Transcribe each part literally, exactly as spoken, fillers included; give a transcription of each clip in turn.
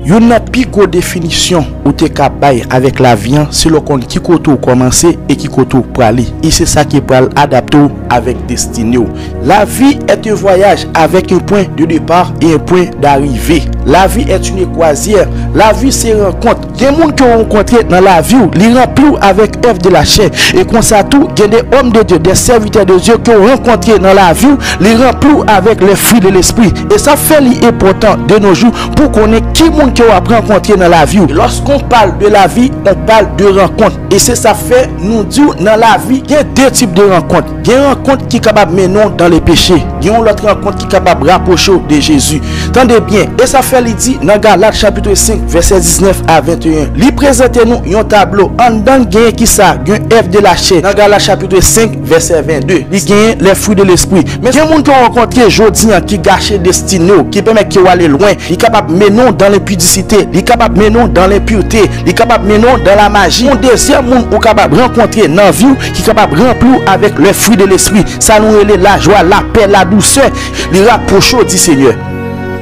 Youn nan pi gwo definisyon ou te ka bay avèk lavi an, se lè w konn ki kote w kòmanse e ki kote w prale. E se sa ki pral adapte w avèk destine w. La vie est un voyage avec un point de départ et un point d'arrivée. La vie est une croisière. Lavi se rankont. Gen moun ke w rankontre nan lavi w, li ranpli w avèk èv de la chè. E konsa tou, gen de òm de Dye, de sèvitè de Dye ke w rankontre nan lavi w, li ranpli w avèk lè fwi de lespri. E sa fè li enpòtan de nos jours pou konnen ki moun ke w ap rankontre nan lavi w. Lorsqu'on parle de la vie, on parle de rencontre. E se sa fè nou di w nan lavi, gen de tip de rankont. Gen rankont ki kapab mennen w dan le peche. Gen yon lòt rankont ki kapab rapwoche w de Jezi. Tande byen, e sa fè li di nan Galat chapit senk, vèsè diznèf a venteyen, li prezante nou yon tablo. Anndan l genyen kisa? Gen èv de la chè. Nan Galat chapit senk, vèsè vennde, li genyen lè fwi de lespri. Men gen moun ke w rankontre jodi an ki gache destine w, ki pèmèt ke w ale lwen. Li kapab mennen w dan lenpidisite, li kapab mennen w dan lenpirte, li kapab mennen w dan lamaji. Yon dezyèm moun ou kapab rankontre nan vi w ki kapab ranpli w avèk lè fwi de lespri. Sa nou rele lajwa, lapè, ladousè. Li rapwoche w di Senyè.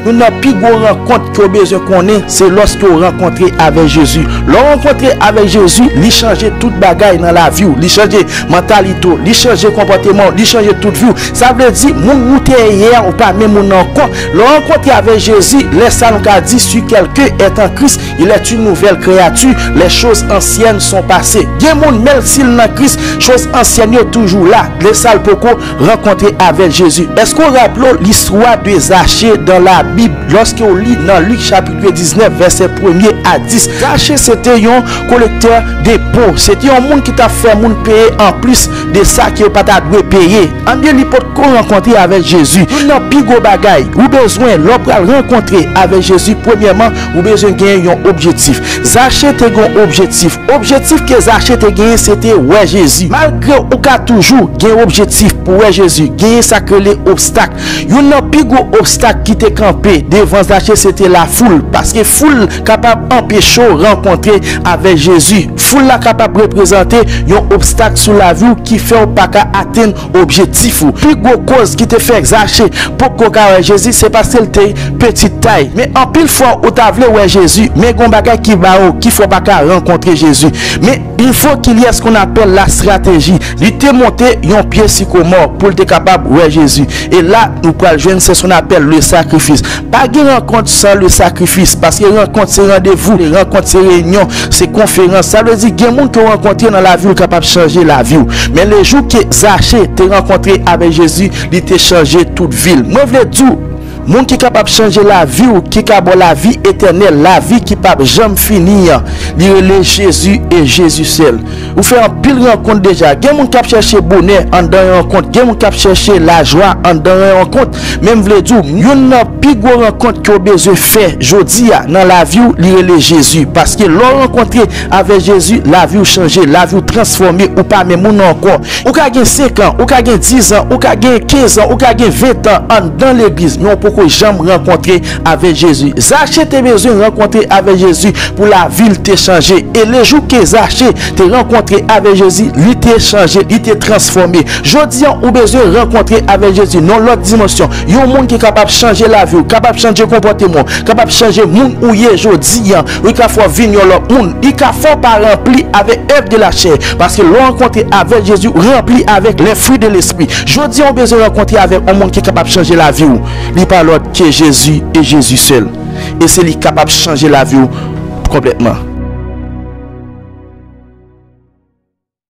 Youn nan pi gwo rankont ke w bezwen konnen, se lòske w rankontre avèk Jezi. Lè w rankontre avèk Jezi, li chanje tout bagay nan lavi w. Li chanje mantalite w, li chanje konpòteman w, li chanje tout vi w. Sa vle di, moun ou te ye a, ou pa menm moun nan ankò. Lè w rankontre avèk Jezi, lè sa nou ka di, si quelqu'un est en Christ, il est une nouvelle créature. Les choses anciennes sont passées. Gen moun, menm si l nan Kris, choz ansyèn yo toujou la. Lè sa l poko rankontre avèk Jezi. Èske w raple w listwa de Zache dans la Bible? Lòske w li nan Lik chapit diznèf, vèsè premye a dis, Zache se te yon kolektè de po. Se te yon moun ki t ap fè moun peye anplis de sa ke yo pa ta dwe peye. Anben, li potko rankontre avèk Jezi. Youn nan pi gwo bagay ou bezwen lè w pral rankontre avèk Jezi, premyèman, ou bezwen genyen yon objektif. Zache te gen yon objektif. Objektif ke Zache te genyen, se te wè Jezi. Malgre ou ka toujou gen objektif pou wè Jezi, genyen sa k rele obstak. Youn nan pi gwo obstak ki te kanpe devan Zache, se te lafoul, paske foul kapab anpeche w rankontre avèk Jezi. Foul la kapab reprezante yon obstak sou lavi w ki fè w pa ka atenn objektif ou. Pi gwo koz ki te fè Zache poko ka wè Jezi, se paske l te peti tay. Men anpil fwa, ou ta vle wè Jezi, men gon bagay ki bare w, ki fè w pa ka rankontre Jezi. Men il faut qu'il y ait ce qu'on appelle la stratégie. Li te monte yon pye sikomò pou l te kapab wè Jezi. E la, nou pral jwenn, se sa n apèl le sacrifice. Pa gen rankont san le sacrifice, paske rankont se randevou, rankont se reyinyon, se konferans. Sa vle di, gen moun ke w rankontre nan lavi w, li kapab chanje lavi w. Men le jou ke Zache te rankontre avèk Jezi, li te chanje tout vi l. Mwen vle di w, moun ki kapab chanje lavi w, ki ka ba w lavi etènèl, lavi ki p ap janm fini an, li rele Jezi e Jezi sèl. Ou fè anpil rankont deja. Gen moun k ap chèche bonè anndan yon rankont. Gen moun k ap chèche lajwa anndan yon rankont. Men m vle di w, youn nan pi gwo rankont ke w bezwen fè jodi a nan lavi w, li rele Jezi. Paske lè w rankontre avèk Jezi, lavi w chanje, lavi w transfòme, ou pa menm moun ankò. Ou ka gen senk an, ou ka gen diz an, ou ka gen kenz an, ou ka gen ven an anndan legliz, men w poko janm rankontre avèk Jezi. Zache te bezwen rankontre avèk Jezi pou lavi l te chanje. E le jou ke Zache te rankontre avèk Jezi, li te chanje, li te transfòme. Jodi an, ou bezwen rankontre avèk Jezi nan lòt dimansyon. Yon moun ki kapab chanje lavi w, kapab chanje konpòteman w, kapab chanje moun ou ye jodi an. Li ka fè w vin yon lòt moun. Li ka fè w pa ranpli avèk èv de la chè. Paske lè w rankontre avèk Jezi, ou ranpli avèk lè fwi de lespri. Jodi an, ou bezwen rankontre avèk yon moun ki kapab chanje lavi w. Li pa lòt ke Jezi e Jezi sèl. E se li k kapab chanje lavi w konplètman.